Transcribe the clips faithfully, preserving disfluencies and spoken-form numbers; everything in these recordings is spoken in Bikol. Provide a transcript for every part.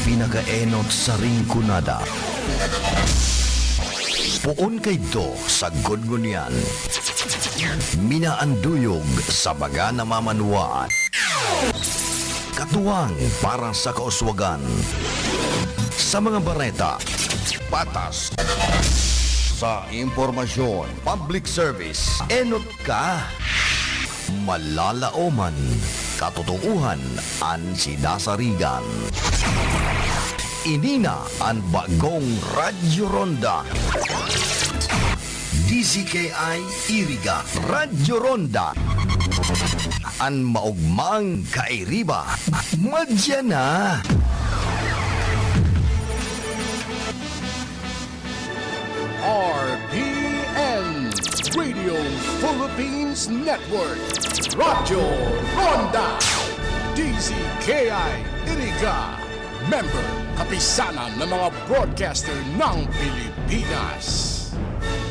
Pinakaenot sa Rinconada. Poon kaidto sagkod ngunyan. Minaanduyog sa mga namamanwaan. Katuwang para sa kauswagan. Sa mga bareta, patas. Sa impormasyon, public service, enot ka. Malalaoman, katotoohan an sidasarigan. Ini na an bagong Radyo Ronda. D Z K I Iriga, Radyo Ronda. An maogmang kairiba, madya na. R P N, Radio Philippines Network, Radyo Ronda, D Z K I Iriga, member, Kapisanan ng mga Broadcaster ng Pilipinas.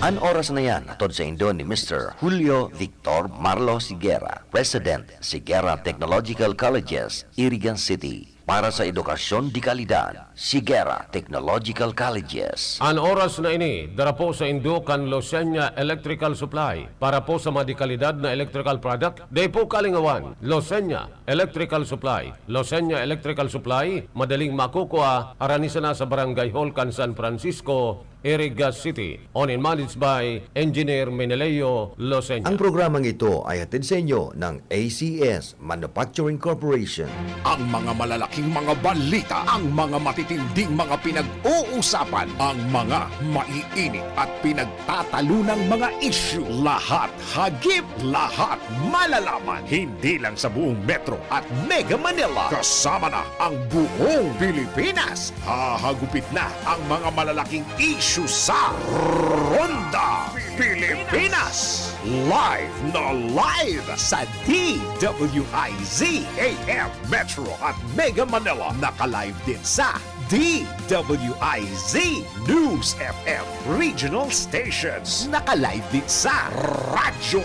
An oras na yan, hatod saindo ni Mister Julio Victor Marlo Sigera, President, Sigera Technological Colleges, Iriga City. Para sa edukasyon de kalidad, Sigera Technological Colleges. An oras na ini, dara po saindo kan Losenya Electrical Supply. Para po sa mga de kalidad na electrical product, dai po kalingawan. Losenya Electrical Supply. Losenya Electrical Supply, madaling makukua, harani sana sa Barangay Hall kan San Francisco, Iriga City. Owned and managed by Engineer Meneleo Losenya. Ang programang ito ay hatid sa inyo ng A C S Manufacturing Corporation. Ang mga malalaking mga balita, ang mga matitinding mga pinag-uusapan, ang mga maiinit at pinagtatalunang mga isyu, lahat hagip, lahat malalaman. Hindi lang sa buong Metro at Mega Manila, kasama na ang buong Pilipinas. Hahagupit na ang mga malalaking isyu sa Ronda Pilipinas. Live na live sa D W I Z A M Metro at Mega Manila. Naka-live din sa D W I Z News F M Regional Stations. Naka-live din sa Radyo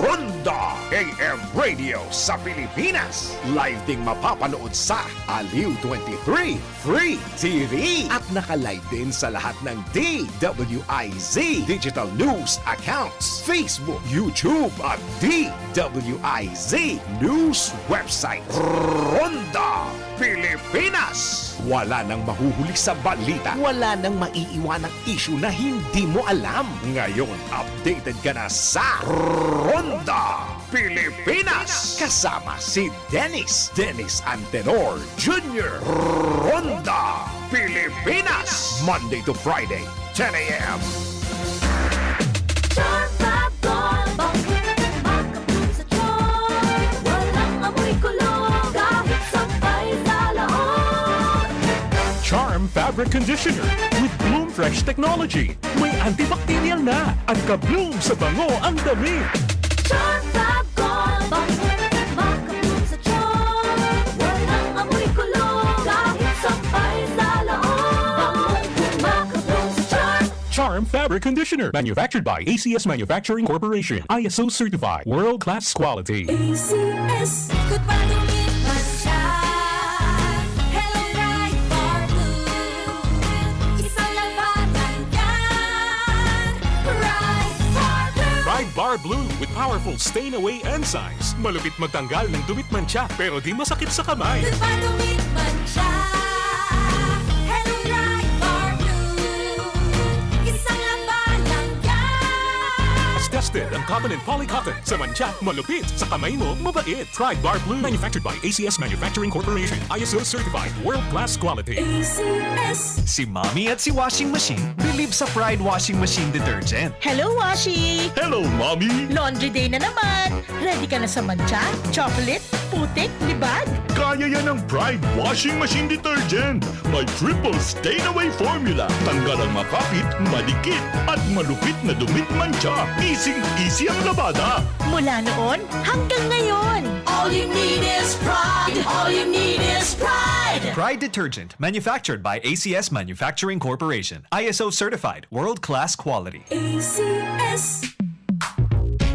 Ronda A M Radio sa Pilipinas. Live ding mapapanood sa Aliw twenty-three Free T V. At naka-live din sa lahat ng D W I Z digital news accounts, Facebook, YouTube at D W I Z news website. Ronda Pilipinas. Wala nang mahuhuli sa balita. Wala nang maiiwanang isyu na hindi mo alam. Ngayon, updated ka na sa Ronda Pilipinas. Kasama si Dennis, Dennis Antenor Junior Ronda Pilipinas. Monday to Friday, ten a.m. Charm Fab Gold, bangong makabloom sa charm. Walang amoy kulog, kahit sampay sa laot. Charm Fabric Conditioner with Bloom Fresh Technology. May antibacterial na at ka-bloom sa bango ang damit. Charm Fab Gold, bangong makabloom sa charm. Walang amoy kulog, kahit sampay sa laot. Bangong makabloom sa charm. Charm Fabric Conditioner, manufactured by A C S Manufacturing Corporation, I S O certified, world-class quality. A C S. Good pa dumit man siya. Hello, Pride Bar Blue. Isang labanan yan. Pride Bar Blue. Pride Bar Blue with powerful stain away enzymes. Malupit magtanggal ng dumit mantsa, pero di masakit sa kamay. Good pa dumit man siya. Hello, Pride Bar Blue. Isang labanan yan. Tested ang cotton and poly cotton. Sa mantsa, malupit. Sa kamay mo, mabait. Pride Bar Blue. Manufactured by A C S Manufacturing Corporation. I S O certified. World class quality. A C S. Si Mommy at si Washing Machine believe sa Pride Washing Machine Detergent. Hello, Washi! Hello, Mommy! Laundry day na naman! Ready ka na sa mantsa, chocolate, putik, libag? Kaya yan ng Pride Washing Machine Detergent. May triple stain away formula. Tanggal ang makapit, madikit, at malupit na dumit mantsa. Easy-easy ang labada. Mula noon hanggang ngayon. All you need is Pride. All you need is Pride. Pride Detergent, manufactured by A C S Manufacturing Corporation. I S O certified, world-class quality. A C S.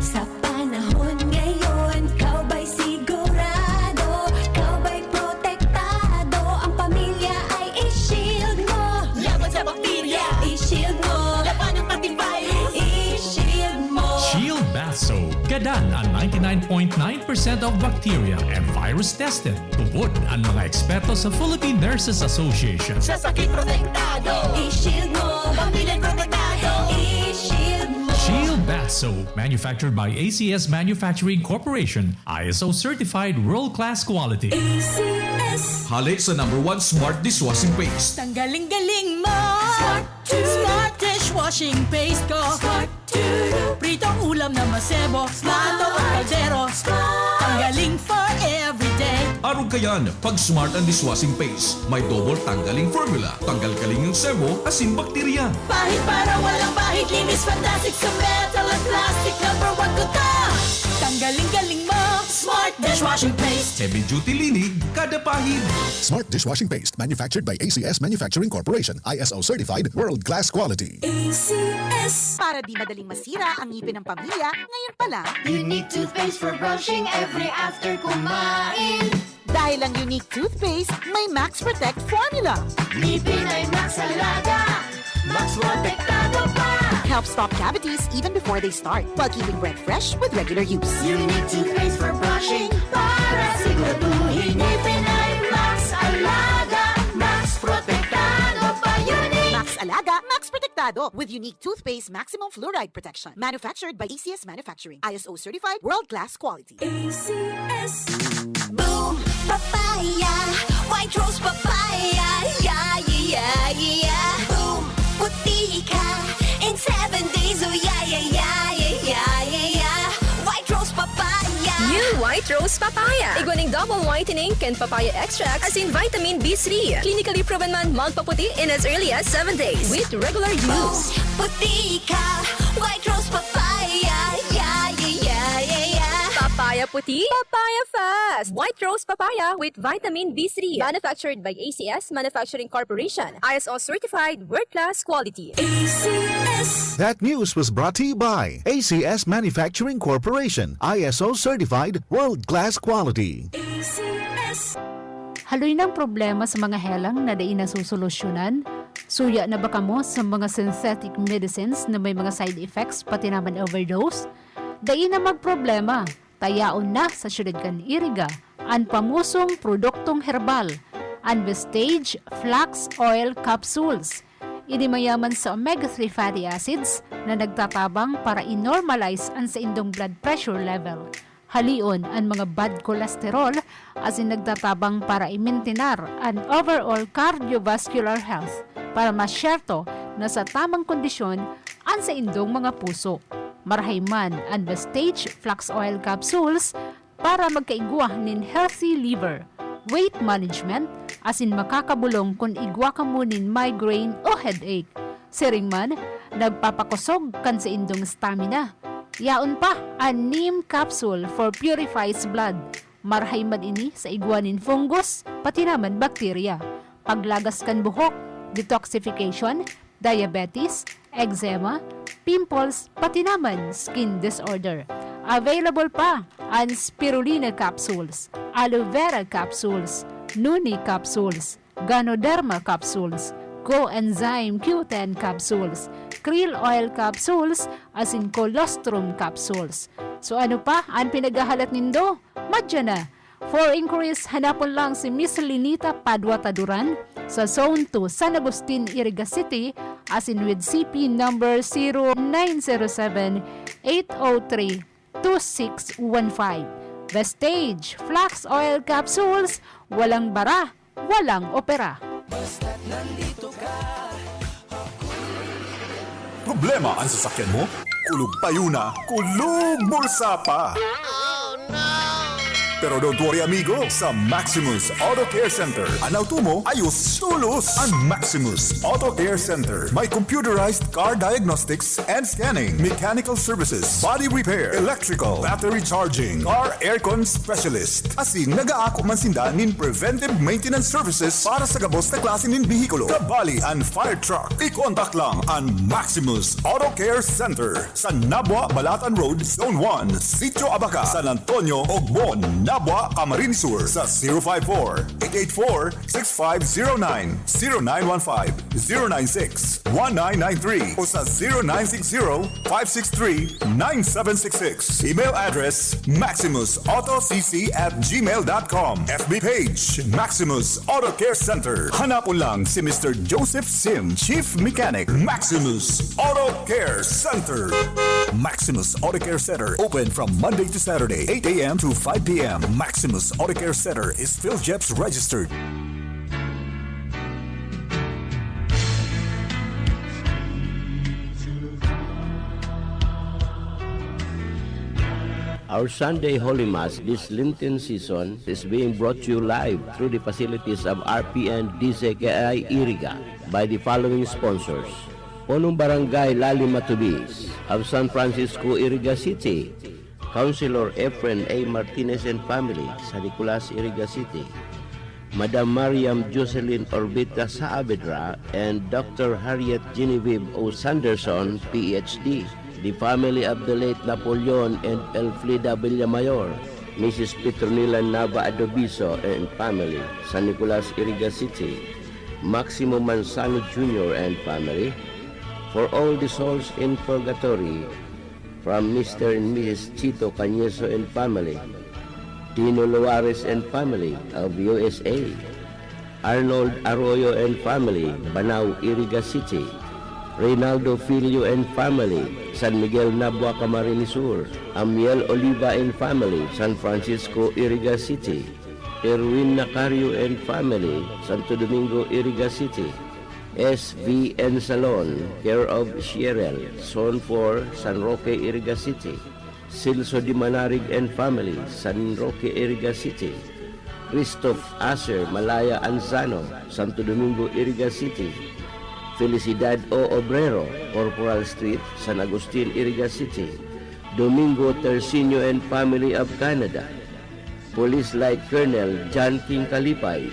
Sa panahon ngayon, ikaw ba'y sigurado? Ikaw ba'y protektado? Ang pamilya Tan ang ninety-nine point nine percent of bacteria and virus tested. Tubod ang mga eksperto sa Philippine Nurses Association. Sa sakit protektado. I-shield mo. Pamilya protektado. I-shield mo. Shield Bath Soap, manufactured by A C S Manufacturing Corporation, I S O certified world-class quality. A C S. Hale sa number one smart dishwashing paste. Tanggaling-galing mo. Smart dishwashing paste ko. Pritong ulam na masebo, plato o kaldero. Tanggaling for everyday. Arog kayan, pag smart ang dishwashing paste, may double tanggaling formula, tanggal kaling ang sebo, asin bakterya. Pahid para walang bahid, linis fantastic sa metal at plastic. Number one ko to. Tanggaling-galing mo. Smart dishwashing paste. Heavy duty linig, kada pahid. Smart dishwashing paste manufactured by A C S Manufacturing Corporation, I S O certified, world class quality. A C S. Para di madaling masira ang ngipin ng pamilya, ngayon pa lang. Unique toothpaste for brushing every after kumain. Dahil ang Unique Toothpaste may Max Protect Formula. Ngipin ay Max Alaga. Max Protektado pa. Helps stop cavities even before they start, while keeping breath fresh with regular use. Unique toothpaste for brushing para siguraduhin ngipin ay Max Alaga. Max Protektado pa. Unique. Max Alaga, Max Protektado with Unique Toothpaste Maximum Fluoride Protection. Manufactured by A C S Manufacturing. I S O certified, world class quality. A C S. Boom! Papaya! White rose papaya! Yeah, yeah, yeah, yeah! Boom! Puti ka! In seven days, oh yeah, yeah, yeah, yeah, yeah, yeah, yeah! White rose papaya! New White Rose Papaya. Igwa ning double whitening kan papaya extract asin vitamin B three. Clinically proven man magpaputi in as early as seven days with regular use. Puti ka! White rose papaya! Yeah, yeah, yeah, yeah, yeah! Papaya puti, papaya fast. White Rose Papaya with vitamin B three. Manufactured by A C S Manufacturing Corporation. I S O certified, world-class quality. A C S. That news was brought to you by A C S Manufacturing Corporation, I S O certified, world class quality. A C S. Haloy ng problema sa mga helang na dai nasusolusyonan? Suya na ba kamo sa mga synthetic medicines na may mga side effects pati naman overdose? Dai na magproblema, ta yaon na sa siyudad kan Iriga an pamosong produktong herbal, an Vestige Flax Oil Capsules. Ini mayaman sa omega three fatty acids na nagtatabang para i-normalize an saindong blood pressure level. Halion an mga bad cholesterol asin nagtatabang para imintinar an overall cardiovascular health para masyerto na sa tamang kondisyon an saindong mga puso. Marahay man an Vestige Flax Oil Capsules para magkaigwa nin healthy liver, weight management, asin makakabolong kun igwa kamo nin migraine o headache. Siring man, nagpapakosog kan saindong stamina. Yaon pa an neem capsule for purifies blood. Marahay man ini sa igwa nin fungus, pati naman bakterya. Paglagas kan buhok, detoxification, diabetes, eczema, pimples, pati naman skin disorder. Available pa an spirulina capsules, aloe vera capsules, noni capsules, ganoderma capsules, coenzyme Q ten capsules, krill oil capsules, asin colostrum capsules. So ano pa an pinaghahalat nindo? Madya na! For inquiries, hanapon lang si Miss Linita Padua Taduran sa Zone two, San Agustin, Iriga City, asin with C P number zero nine zero seven, eight oh three, two six one five. Vestige Flax Oil Capsules, walang bara, walang opera. Problema ang sasakyan mo? Kulog payo na, kulog bulsa pa! Pero don't worry, amigo. Sa Maximus Auto Care Center, an auto mo ayos tolos. An Maximus Auto Care Center may computerized car diagnostics and scanning, mechanical services, body repair, electrical, battery charging, car aircon specialist. Asin nagaako man sinda nin preventive maintenance services para sa gabos na klase nin behikulo, kabali an fire truck. I-contact lang an Maximus Auto Care Center sa Nabua, Balatan Road, Zone one, Sitio Abaca, San Antonio, Ogmon, Abwa, Camarines Sur sa zero five four, eight eight four, six five zero nine, zero nine one five, zero nine six, one nine nine three o sa zero nine six zero, five six three, nine seven six six. Email address, maximus auto c c at gmail dot com. F B page, Maximus Auto Care Center. Hanapon lang si Mister Joseph Sim, Chief Mechanic, Maximus Auto Care Center. Maximus Auto Care Center, open from Monday to Saturday, eight a m to five p m. Maximus Auto Care Center is PhilGEPS registered. Our Sunday Holy Mass this Lenten season is being brought to you live through the facilities of R P N D C K I Iriga by the following sponsors: Punong Barangay Lali Matubis of San Francisco, Iriga City, Councilor Efren A Martinez and family, San Nicolas, Iriga City, Madam Mariam Jocelyn Orbita Saavedra and Doctor Harriet Genevieve O Sanderson, P H D, the family of the late Napoleon and Elfrida Villamayor, Missus Petronila Nava Adobiso and family, San Nicolas, Iriga City, Maximo Manzano Junior and family, For All the Souls in Purgatory, from Mister and Missus Chito Cañeso and family, Tino Luares and family of U S A, Arnold Arroyo and family, Banao, Iriga City, Reynaldo Filio and family, San Miguel, Nabua, Camarines Sur, Amiel Oliva and family, San Francisco, Iriga City, Erwin Nacario and family, Santo Domingo, Iriga City, S V N Salon, care of Shierel, Zone four, San Roque, Iriga City, Celso Di Manarig and family, San Roque, Iriga City, Christoph Aser Malaya Anzano, Santo Domingo, Iriga City, Felicidad O Obrero, Corporal Street, San Agustin, Iriga City, Domingo Tercinio and family of Canada, Police Light Colonel John King Kalipay,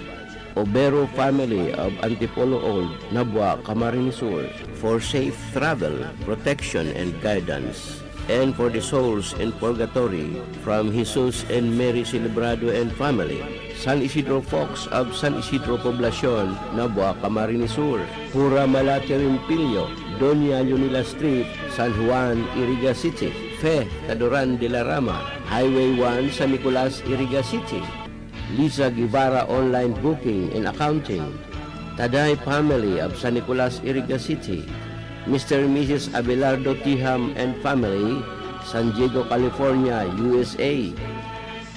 Obero family of Antipolo Old, Nabua, Camarines Sur, for safe travel, protection, and guidance, and for the souls in purgatory, from Jesus and Mary Celebrado and family, San Isidro Fox of San Isidro Poblacion, Nabua, Camarines Sur, Pura Malate Rimpilyo, Doña Leonila Street, San Juan, Iriga City, Fe Cadoran de la Rama, Highway one, San Nicolas, Iriga City, Lisa Guevara Online Booking and Accounting, Taday family of San Nicolas, Iriga City, Mister and Missus Abelardo Tiham and family, San Diego, California, U S A,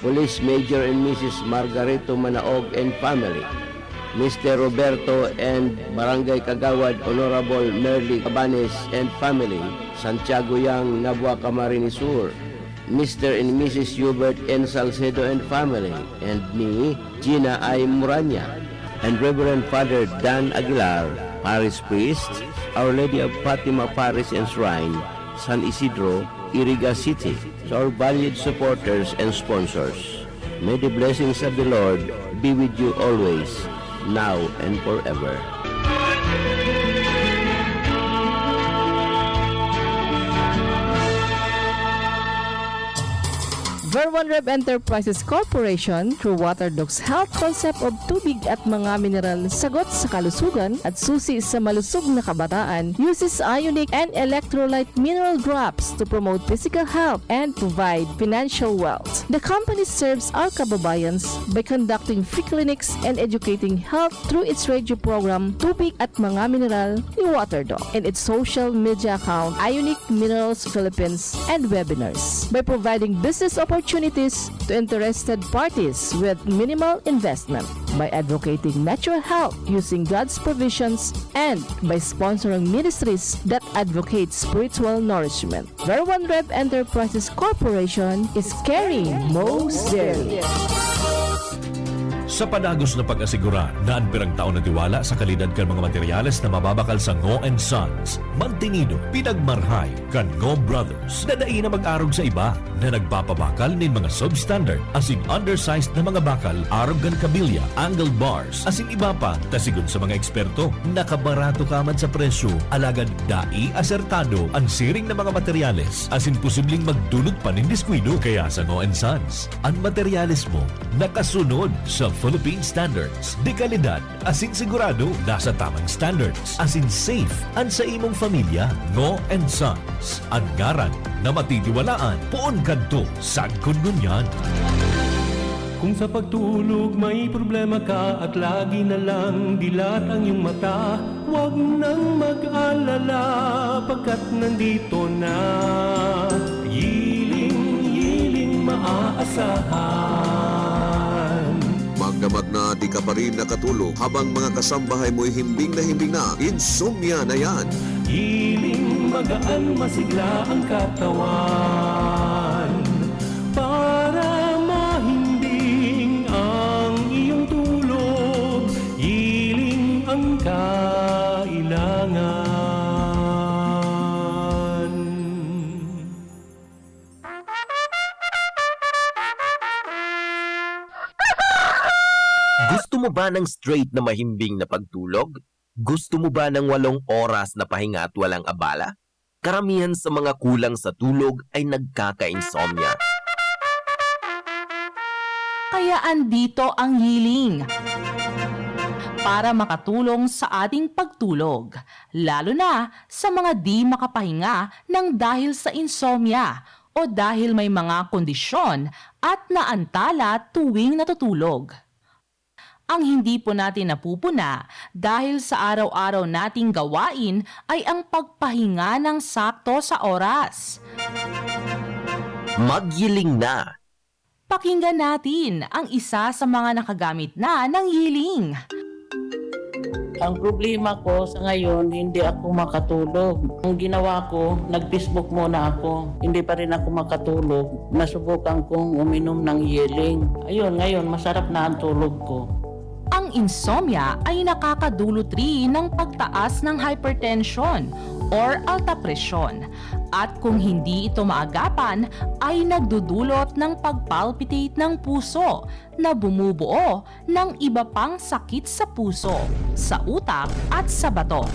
Police Major and Missus Margarito Manaog and family, Mister Roberto and Barangay Kagawad Honorable Merly Cabanes and family, Santiago Yang, Nabua, Camarines Sur, Mister and Missus Hubert N Salcedo and family, and ni Gina I Muranya, and Reverend Father Dan Aguilar, Parish Priest, Our Lady of Fatima Parish and Shrine, San Isidro, Iriga City. To our valued supporters and sponsors, may the blessings of the Lord be with you always, now and forever. Verwan Rev Enterprises Corporation, through Waterdocs Health, concept of tubig at mga mineral, sagot sa kalusugan at susi sa malusog na kabataan, uses ionic and electrolyte mineral drops to promote physical health and provide financial wealth. The company serves our kababayans by conducting free clinics and educating health through its radio program, Tubig at Mga Mineral ni Waterdoc, and its social media account, Ionic Minerals Philippines, and webinars, by providing business opportunities to interested parties with minimal investment, by advocating natural health using God's provisions, and by sponsoring ministries that advocate spiritual nourishment. Verwan Rev Enterprises Corporation is caring most dearly. Sa padagos na pag-asigurar na an pirang taon na tiwala sa kalidad kan mga materyales na mababakal sa Ngo and Sons, mantinido, pinagmarhay kan Ngo Brothers na dai na mag-arog sa iba na nagpapabakal nin mga substandard asin undersized na mga bakal arog kan kabilya, angle bars, asin iba pa, ta sigon sa mga eksperto, nakabarato ka man sa presyo, alagad dai asertado an siring na mga materyales asin posibleng magdulot pa nin diskuido. Kaya sa Ngo and Sons, an materyales mo nakasunod sa Philippine standards, de kalidad asin sigurado nasa tamang standards, asin safe an sa imong pamilya. Ngo and Sons, an ngaran na matitiwalaan poon kadto sagkod ngunyan. Kung sa pagtulog may problema ka at lagi na lang dilat ang iyong mata, huwag nang mag-alala, pagkat nandito na, Yiling, Yiling maaasahan. Magdamag na di ka pa rin nakatulog habang mga kasambahay mo'y himbing na himbing na, insomnia na yan. Yiling, magaan, masigla ang katawan. Para mahimbing ang iyong tulog, Yiling ang kailangan. Gusto mo ba ng straight na mahimbing na pagtulog? Gusto mo ba ng walong oras na pahinga at walang abala? Karamihan sa mga kulang sa tulog ay nagkaka-insomnia. Kaya andito ang Yiling para makatulong sa ating pagtulog, lalo na sa mga di makapahinga ng dahil sa insomnia o dahil may mga kondisyon at naantala tuwing natutulog. Ang hindi po natin napupuna dahil sa araw-araw nating gawain ay ang pagpahinga ng sakto sa oras. Magyiling na! Pakinggan natin ang isa sa mga nakagamit na ng Yiling. Ang problema ko sa ngayon, hindi ako makatulog. Ang ginawa ko, nag-Facebook muna ako. Hindi pa rin ako makatulog. Nasubukan kong uminom ng Yiling. Ayun, ngayon, masarap na ang tulog ko. Ang insomnia ay nakakadulot rin ng pagtaas ng hypertension or alta presyon. At kung hindi ito maagapan, ay nagdudulot ng pagpalpitate ng puso na bumubuo ng iba pang sakit sa puso, sa utak at sa bato.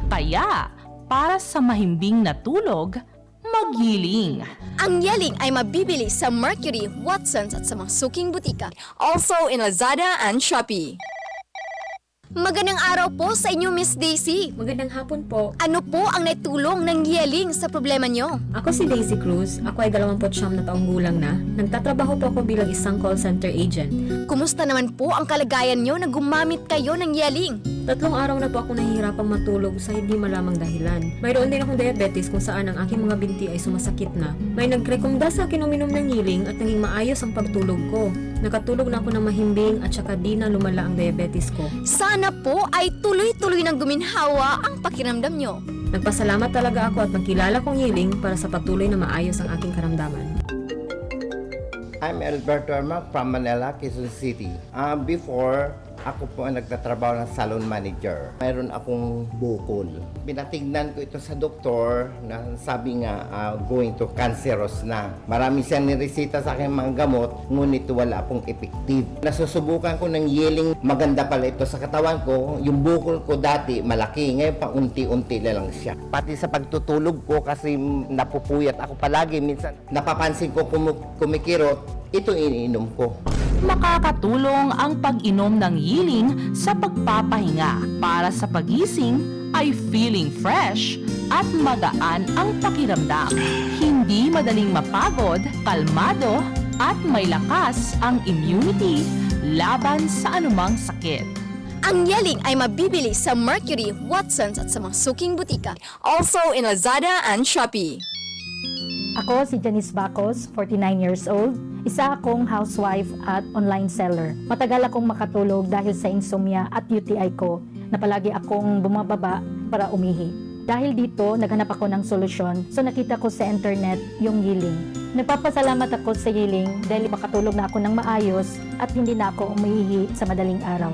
Kaya, para sa mahimbing na tulog, magyiling. Ang Yiling ay mabibili sa Mercury, Watsons at sa mga suking butika. Also in Lazada and Shopee. Magandang araw po sa inyo, Miss Daisy. Magandang hapon po. Ano po ang naitulong ng Yiling sa problema nyo? Ako si Daisy Cruz. Ako ay dalawampu't siyam na taong gulang na. Nagtatrabaho po ako bilang isang call center agent. Kumusta naman po ang kalagayan nyo na gumamit kayo ng Yiling? Tatlong araw na po ako nahihirapang matulog sa hindi malamang dahilan. Mayroon din akong diabetes kung saan ang aking mga binti ay sumasakit na. May nagrekomenda sa akin uminom ng Yiling at naging maayos ang pagtulog ko. Nakatulog na ako ng mahimbing at saka di na lumala ang diabetes ko. Sana po ay tuloy-tuloy nang guminhawa ang pakiramdam nyo. Nagpasalamat talaga ako at nagkilala kong Yiling para sa patuloy na maayos ang aking karamdaman. I'm Alberto Ermac from Manila, Quezon City. Ah, before, ako po ang nagtatrabaho ng salon manager. Mayroon akong bukol. Pinatignan ko ito sa doktor na sabi nga, ah, going to cancerous na. Marami siyang nireseta sa akin mga gamot, ngunit wala pong effective. Nasusubukan ko ng Yiling, maganda pala ito sa katawan ko. Yung bukol ko dati, malaki. Ngayon, paunti-unti na lang siya. Pati sa pagtutulog ko, kasi napupuyat ako palagi. Minsan, napapansin ko kumu-, kumikirot, ito iniinom ko. Makakatulong ang pag-inom ng Yiling sa pagpapahinga. Para sa pagising ay feeling fresh at magaan ang pakiramdam. Hindi madaling mapagod, kalmado, at may lakas ang immunity laban sa anumang sakit. Ang Yiling ay mabibili sa Mercury, Watsons at sa mga suking butika. Also in Lazada and Shopee. Ako si Janice Bacos, forty-nine years old. Isa akong housewife at online seller. Matagal akong makatulog dahil sa insomnia at U T I ko na palagi akong bumababa para umihi. Dahil dito, naghanap ako ng solusyon, so nakita ko sa internet yung Yiling. Nagpapasalamat ako sa Yiling dahil makatulog na ako ng maayos at hindi na ako umiihi sa madaling araw.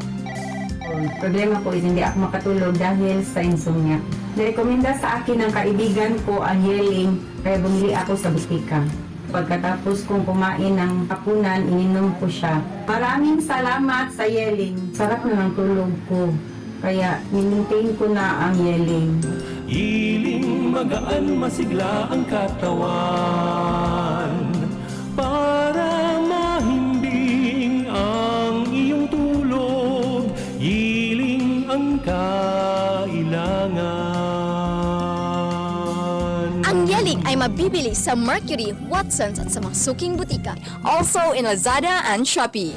Ang problema ko is hindi ako makatulog dahil sa insomnia. Nirekomenda sa akin ng kaibigan ko ang Yeling, kaya bumili ako sa butika. Pagkatapos kong kumain ng hapunan, ininom ko siya. Maraming salamat sa Yeling. Sarap na ng tulog ko. Kaya, ninintain ko na ang Yeling. Hiling magaan masigla ang katawan. Para mahimbing ang iyong tulog, Yiling ang kailangan. Ang Yeling ay mabibili sa Mercury, Watsons at sa mga suking butika. Also in Lazada and Shopee.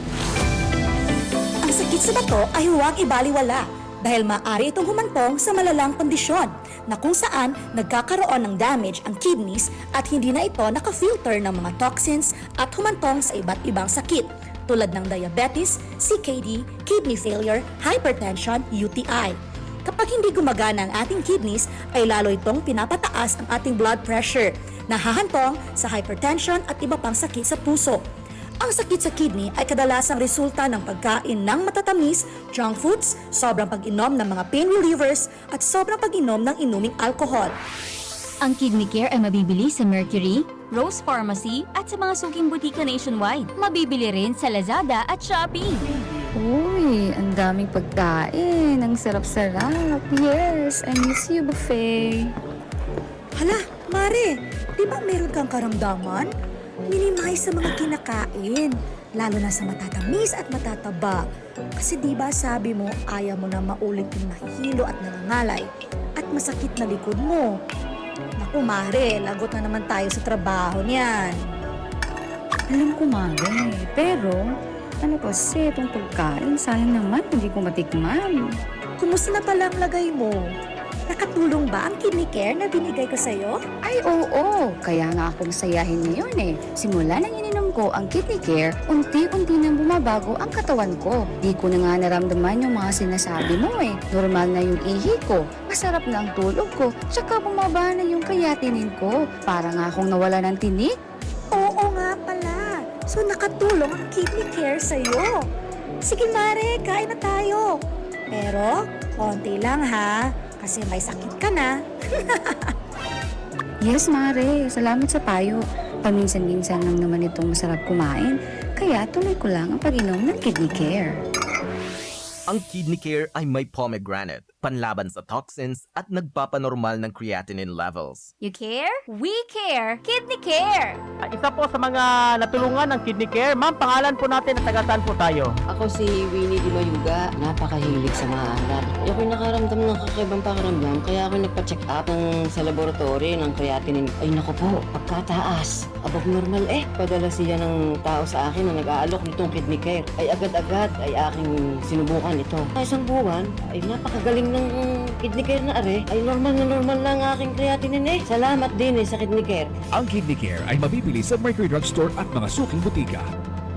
Ang sakit sa bato ay huwag ibaliwala dahil maaari itong humantong sa malalang kondisyon na kung saan nagkakaroon ng damage ang kidneys at hindi na ito naka-filter ng mga toxins at humantong sa iba't ibang sakit tulad ng diabetes, C K D, kidney failure, hypertension, U T I. Kapag hindi gumagana ang ating kidneys, ay lalo itong pinapataas ang ating blood pressure, nahahantong sa hypertension at iba pang sakit sa puso. Ang sakit sa kidney ay kadalasang resulta ng pagkain ng matatamis, junk foods, sobrang pag-inom ng mga pain relievers, at sobrang pag-inom ng inuming alcohol. Ang Kidney Care ay mabibili sa Mercury, Rose Pharmacy at sa mga suking butika nationwide. Mabibili rin sa Lazada at Shopee. Uy, ang daming pagkain. Ang sarap-sarap. Yes, I miss you, buffet. Hala, Mare, di ba meron kang karamdaman? Minimize sa mga kinakain, lalo na sa matatamis at matataba. Kasi di ba sabi mo, ayaw mo na maulit yung nahihilo at nangangalay at masakit na likod mo. Naku, Mare, lagot na naman tayo sa trabaho niyan. Alam ko, Mare. Pero, ano kasi, itong pagkain, sayang naman, hindi ko matikman. Kumusta na pala ang lagay mo? Nakatulong ba ang kidney care na binigay ko sa'yo? Ay, oo! Kaya nga akong sayahin ngayon eh. Simula nang ininom ko ang Kidney Care, unti-unti nang bumabago ang katawan ko. Di ko na nga naramdaman yung mga sinasabi mo eh. Normal na yung ihi ko, masarap na ang tulog ko, tsaka bumaba na yung creatinine ko. Para nga akong nawala ng tinik. Oo nga pala. So nakatulong ang Kidney Care sa'yo. Sige Mare, kain na tayo. Pero, konti lang ha. Kasi may sakit ka na. Yes, Mare. Salamat sa payo. Paminsan-minsan lang naman itong masarap kumain. Kaya tuloy ko lang ang pag-inom ng Kidney Care. Ang Kidney Care ay may pomegranate, panlaban sa toxins at nagpapanormal ng creatinine levels. You care? We care! Kidney Care! Ah, isa po sa mga natulungan ng Kidney Care. Ma'am, pangalan po natin at taga saan po tayo? Ako si Winnie Di Mayuga, napakahilig sa maalat. Ako'y nakaramdam ng kakaibang pakiramdam, kaya ako nagpa-check up ng, sa laboratory ng creatinine. Ay naku po, pagkataas. Abog normal eh. Padala siya ng tao sa akin na nag-aalok nitong Kidney Care. Ay agad-agad ay aking sinubukan ito. Sa isang buwan, ay napakagaling ng Kidney Care na are. Ay normal na normal lang ang aking creatinine eh. Salamat din eh sa Kidney Care. Ang Kidney Care ay mabibili sa Mercury Drugstore at mga suking butika.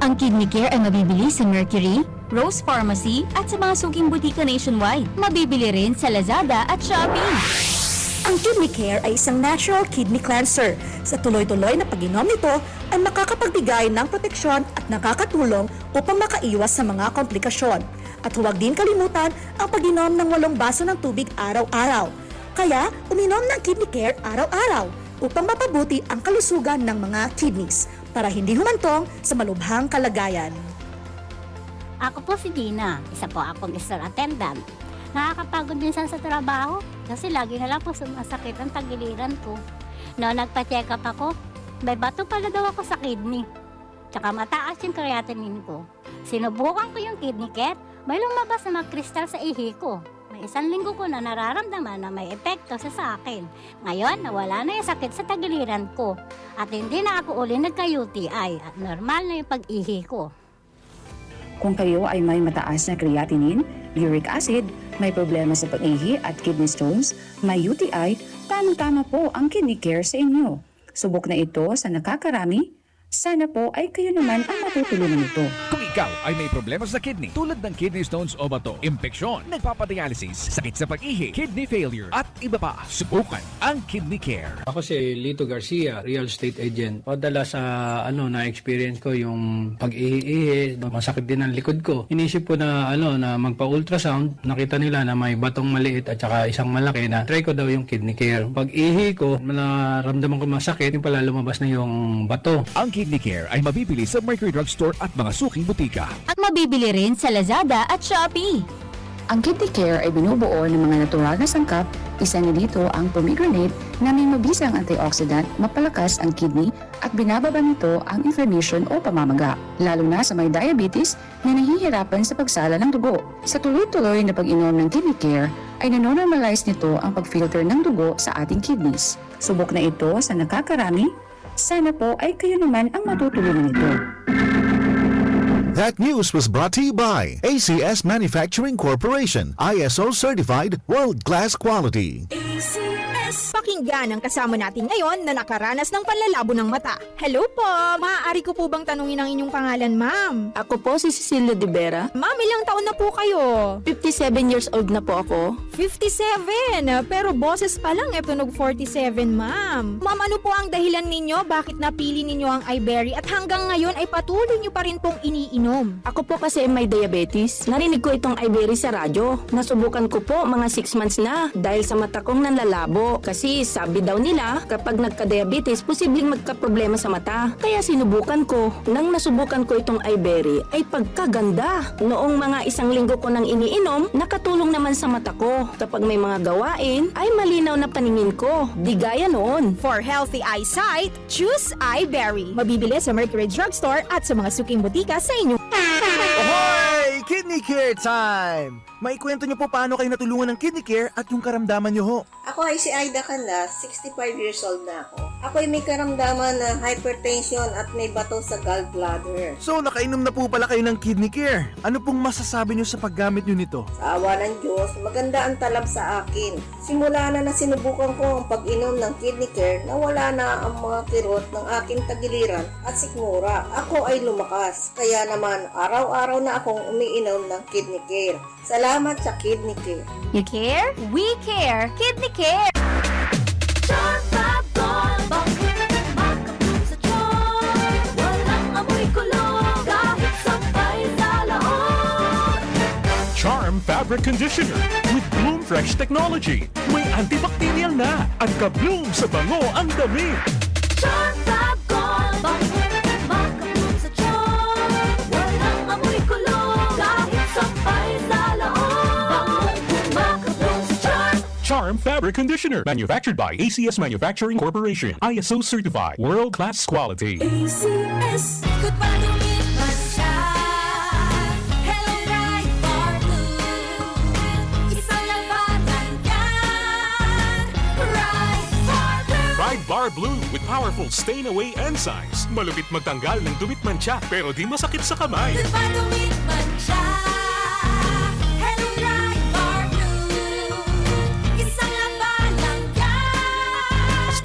Ang Kidney Care ay mabibili sa Mercury, Rose Pharmacy at sa mga suking butika nationwide. Mabibili rin sa Lazada at Shopee. Ang Kidney Care ay isang natural kidney cleanser. Sa tuloy-tuloy na pag-inom nito, ay makakapagbigay ng proteksyon at nakakatulong upang makaiwas sa mga komplikasyon. At huwag din kalimutan ang pag-inom ng walong baso ng tubig araw-araw. Kaya, uminom ng Kidney Care araw-araw upang mapabuti ang kalusugan ng mga kidneys para hindi humantong sa malubhang kalagayan. Ako po si Dina, isa po akong store attendant. Nakakapagod minsan sa trabaho kasi lagi na lang po sumasakit ang tagiliran ko. Noon nagpa-check up ako, may bato pala daw ako sa kidney. Tsaka mataas yung creatinine ko. Sinubukan ko yung Kidney Care, may lumabas na mga kristal sa ihi ko. May isang linggo ko na nararamdaman na may epekto sa, sa akin. Ngayon, nawala na yung sakit sa tagiliran ko. At hindi na ako uli nagka-U T I at normal na yung pag-ihi ko. Kung kayo ay may mataas na creatinine, uric acid, may problema sa pag-ihi at kidney stones, may U T I, tamang-tama po ang Kidney Care sa inyo. Subok na ito sa nakakarami. Sana po ay kayo naman ang matutulungan nito. Tuwing Ikaw ay may problema sa kidney tulad ng kidney stones o bato, impeksyon, nagpapadialysis, sakit sa pag-ihi, kidney failure, at iba pa. Subukan ang Kidney Care. Ako si Lito Garcia, real estate agent. Madalas sa, ano, na-experience ko yung pag-ihi-ihi, masakit din ang likod ko. Inisip ko na, ano, na magpa-ultrasound. Nakita nila na may batong maliit at saka isang malaki na try ko daw yung Kidney Care. Pag-ihi ko, naramdaman ko masakit, yung pala lumabas na yung bato. Ang Kidney Care ay mabibili sa Mercury Drug Store at mga suking butika. At mabibili rin sa Lazada at Shopee. Ang Kidney Care ay binubuo ng mga natural na sangkap, isa na dito ang pomegranate na may mabisang antioxidant, mapalakas ang kidney at binababa nito ang inflammation o pamamaga, lalo na sa may diabetes na nahihirapan sa pagsala ng dugo. Sa tuloy-tuloy na pag-inom ng Kidney Care, ay nanonormalize nito ang pag-filter ng dugo sa ating kidneys. Subok na ito sa nakakarami, sana po ay kayo naman ang matutulungan nito. That news was brought to you by A C S Manufacturing Corporation, I S O certified, world-class quality. Pakinggan ang kasama natin ngayon na nakaranas ng panlalabo ng mata. Hello po! Maaari ko po bang tanungin ang inyong pangalan, ma'am? Ako po si Cecilia De Vera. Ma'am, ilang taon na po kayo? Fifty-seven years old na po ako. Fifty-seven! Pero boses pa lang e tunog forty-seven, ma'am. Ma'am, ano po ang dahilan ninyo bakit napili ninyo ang Iberry at hanggang ngayon ay patuloy nyo pa rin pong iniinom? Ako po kasi may diabetes. Narinig ko itong Iberry sa radyo. Nasubukan ko po mga six months na dahil sa mata kong nanlalabo. Kasi sabi daw nila, kapag nagka-diabetes, posibleng magkaproblema sa mata. Kaya sinubukan ko. Nang nasubukan ko itong Iberry, ay pagkaganda! Noong mga isang linggo ko nang iniinom, nakatulong naman sa mata ko. Kapag may mga gawain, ay malinaw na paningin ko. Di gaya noon. For healthy eyesight, choose Iberry. Mabibili sa Mercury Drugstore at sa mga suking butika sa inyo. Hoy! Kidney Care time! Maikwento niyo po paano kayo natulungan ng Kidney Care at yung karamdaman niyo ho. Ako ay si Aida Canlas, sixty-five years old na ako. Ako ay may karamdaman na hypertension at may bato sa gallbladder. So, nakainom na po pala kayo ng Kidney Care. Ano pong masasabi niyo sa paggamit niyo nito? Sa awa ng Diyos, maganda ang talab sa akin. Simula na nasinubukan ko ang pag-inom ng Kidney Care, nawala na ang mga kirot ng aking tagiliran at sikmura. Ako ay lumakas. Kaya naman, araw-araw na akong umiinom ng Kidney Care. Salamat sa Kidney Care. You care? We care! Kidney Care! Charm Fab Gold! Bangkit, makabloom sa charm! Walang amoy kulog, kahit sampay sa laot! Charm Fabric Conditioner with Bloom Fresh Technology. May antibacterial na at ka-bloom sa bango ang damit. Charm Fab Gold! Bangkit, makabloom sa charm! Walang amoy kulog, kahit sampay sa laot! Bangong makabloom sa charm! Charm Fabric Conditioner, manufactured by A C S Manufacturing Corporation, I S O certified, world-class quality. A C S. Good pa dumit man siya. Hello, Pride Bar Blue. Isang labanan yan. Pride Bar Blue. Pride Bar Blue with powerful stain away enzymes. Malupit magtanggal ng dumit mantsa, pero di masakit sa kamay. Good pa dumit man siya. Hello, Pride Bar Blue. Isang labanan yan.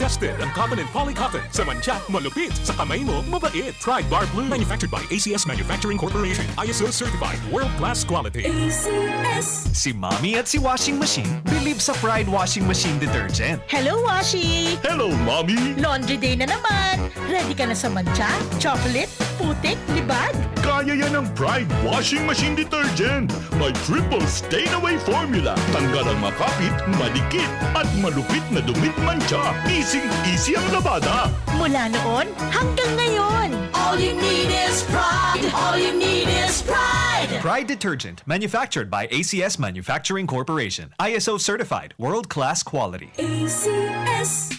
Tested ang cotton and polycotton. Sa mantsa, malupit. Sa kamay mo, mabait. Pride Bar Blue. Manufactured by A C S Manufacturing Corporation. I S O certified. World class quality. A C S. Si Mommy at si Washing Machine believe sa Pride Washing Machine Detergent. Hello, Washi! Hello, Mommy! Laundry day na naman! Ready ka na sa mantsa, chocolate, putik, libag? Kaya yan ng Pride Washing Machine Detergent. May triple stain away formula. Tanggal ang makapit, madikit, at malupit na dumit mantsa. Easy-easy ang labada. Mula noon hanggang ngayon. All you need is pride. All you need is pride. Pride Detergent, manufactured by A C S Manufacturing Corporation. I S O certified, world-class quality. A C S.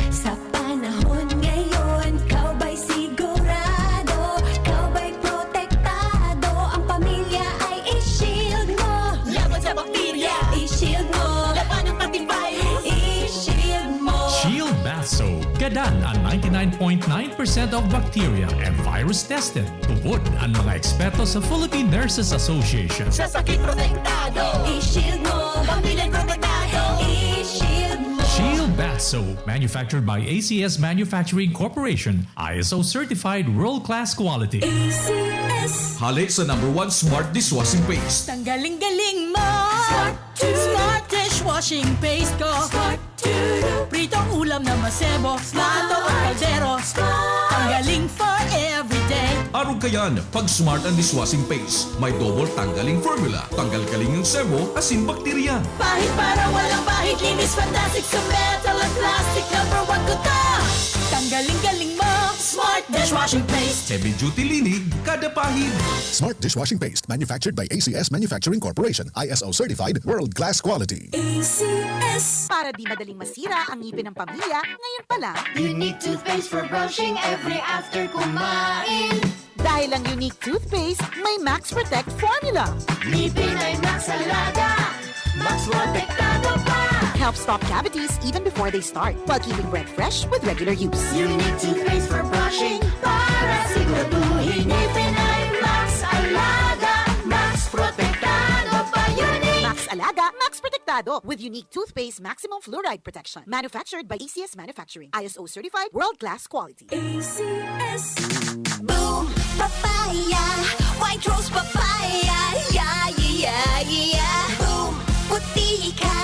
Sa panahon ngayon, ikaw ba'y sigurado? Ikaw ba'y protektado? Ang pamilya ay i-shield mo. Laban sa bakterya, i-shield mo. Laban ng pati virus, i-shield mo. Shield Bath Soap. Gadan ang ninety-nine point nine percent of bacteria and virus tested. Tubod ang mga eksperto sa Philippine Nurses Association. Sa sakit protektado, i-shield mo. Pamilya protektado, i-shield mo. Shield Bath So, manufactured by A C S Manufacturing Corporation, I S O certified world-class quality. A C S. Hale sa number one smart dishwashing paste. Tanggaling-galing mo. Smart dishwashing paste ko. Pritong ulam na masebo. Plato o kaldero. Tanggaling for everyday. Arog kayan, pag smart ang dishwashing paste. May double tanggaling formula. Tanggal kaling ang sebo, asin bakterya. Pahid para walang bahid. Linis fantastic sa metal at plastic. Number one ko to. Tanggaling-galing mo. Smart dishwashing paste. Heavy duty linig, kada pahid. Smart dishwashing paste, manufactured by A C S Manufacturing Corporation, I S O certified, world class quality. A C S. Para di madaling masira ang ngipin ng pamilya, ngayon pa lang. Unique toothpaste for brushing every after kumain. Dahil ang Unique Toothpaste may Max Protect Formula. Ngipin ay Max Alaga, Max Protektado pa. Help stop cavities even before they start, while keeping breath fresh with regular use. Unique toothpaste for brushing para siguraduhin ngipin ay Max Alaga, Max Protektado pa. Unique! Max Alaga, Max Protektado with Unique Toothpaste Maximum Fluoride Protection. Manufactured by A C S Manufacturing. I S O certified, world-class quality. A C S. Boom! Papaya! White Rose Papaya! Yeah, yeah, yeah, yeah! Boom! Puti ka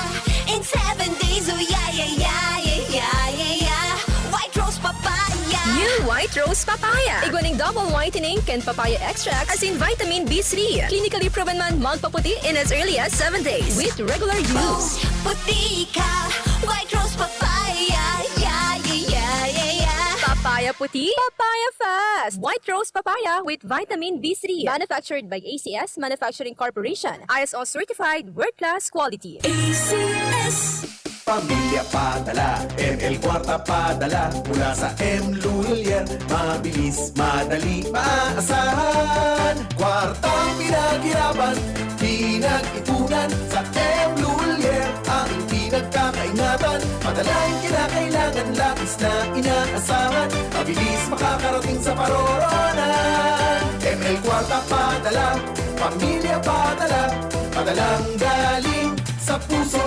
in seven days! Oh, yeah, yeah, yeah, yeah, yeah, yeah, yeah! White Rose Papaya! New White Rose Papaya. Igwa ning double whitening kan papaya extract asin vitamin B three. Clinically proven man magpaputi in as early as seven days with regular use. Puti ka! White Rose Papaya! Yeah, yeah, yeah, yeah, yeah! Papaya puti, papaya fast. White Rose Papaya with vitamin B three. Manufactured by A C S Manufacturing Corporation. I S O certified, world-class quality. A C S. Pamilya padala, M L Kwarta padala, mula sa M Lulier, mabilis, madali, maaasahan. Kwartang pinaghirapan, pinag-ipunan, sa M Lulier, aming pinagkakaingatan. Madalang kinakailangan, labis na inaasahan, mabilis makakarating sa paroroonan. M L Kwarta padala, pamilya padala, padalang galing sa puso.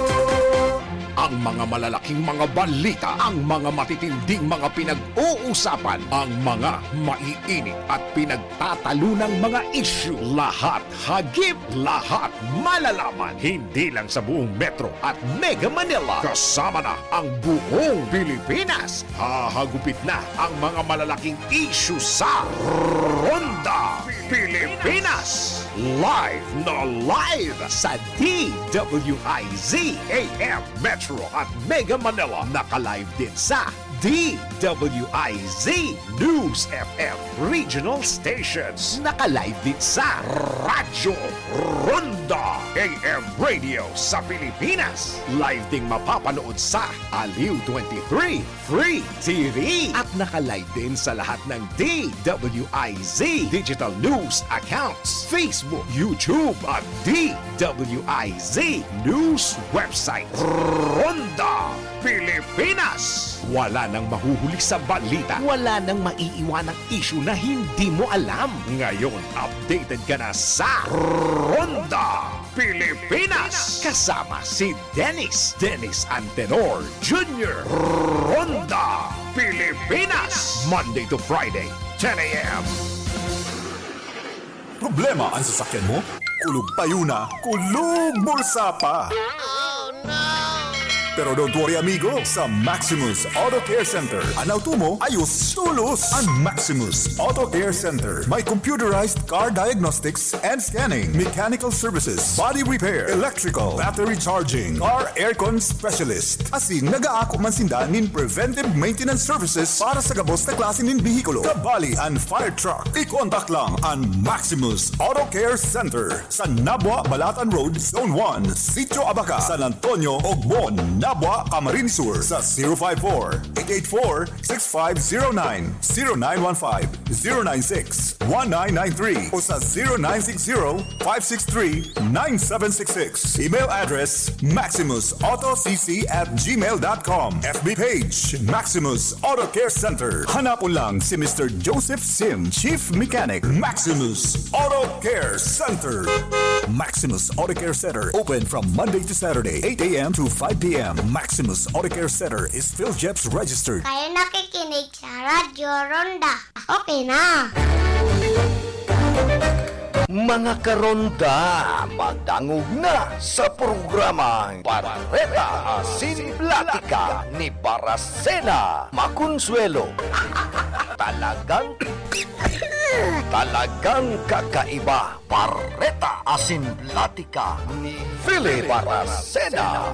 Ang mga malalaking mga balita, ang mga matitinding mga pinag-uusapan, ang mga maiinit at pinagtatalunang mga isyu, lahat hagip, lahat malalaman. Hindi lang sa buong Metro at Mega Manila, kasama na ang buong Pilipinas. Hahagupit na ang mga malalaking isyu sa Ronda Pilipinas. Live na live sa D W I Z A M Metro at Mega Manila. Naka-live din sa D W I Z News F M Regional Stations. Naka-live din sa Radyo Ronda A M Radio sa Pilipinas. Live ding mapapanood sa Aliw twenty-three Free T V. At naka-live din sa lahat ng D W I Z digital news accounts, Facebook, YouTube, at D W I Z news website. Ronda Pilipinas. Wala nang mahuhuli sa balita. Wala nang maiiwanang isyu na hindi mo alam. Ngayon, updated ka na sa Ronda Pilipinas. Kasama si Dennis, Dennis Antenor Junior. Ronda Pilipinas. Monday to Friday, ten A M. Problema an sasakyan mo? Kulog payo na, kulog bulsa pa! Pero don't worry, amigo, sa Maximus Auto Care Center, an auto mo ayos tolos! An Maximus Auto Care Center may computerized car diagnostics and scanning, mechanical services, body repair, electrical, battery charging, car aircon specialist. Asin nagaako man sinda nin preventive maintenance services para sa gabos na klase nin behikulo. Kabali an fire truck. I-contact lang an Maximus Auto Care Center sa Nabua, Balatan Road, Zone one, Sitio Abaca, San Antonio, Ogbon, Nabua, Camarines Sur sa zero five four, eight eight four, six five zero nine, zero nine one five, zero nine six, one nine nine three o sa zero nine six zero, five six three, nine seven six six. Email address, maximus auto c c at gmail dot com. F B page, Maximus Auto Care Center. Hanapon lang si Mister Joseph Sim, Chief Mechanic, Maximus Auto Care Center. Maximus Auto Care Center, open from Monday to Saturday, eight a m to five p m. Maximus Auto Care Center is PhilGEPS registered. Kayo nakikinig sa Radyo Ronda. Okay na. Mga karonda, madangog na sa programang Bareta Asin Platika ni Baracena Maconsuelo. Talagang, talagang kakaiba. Bareta Asin Platika ni Philip Baracena.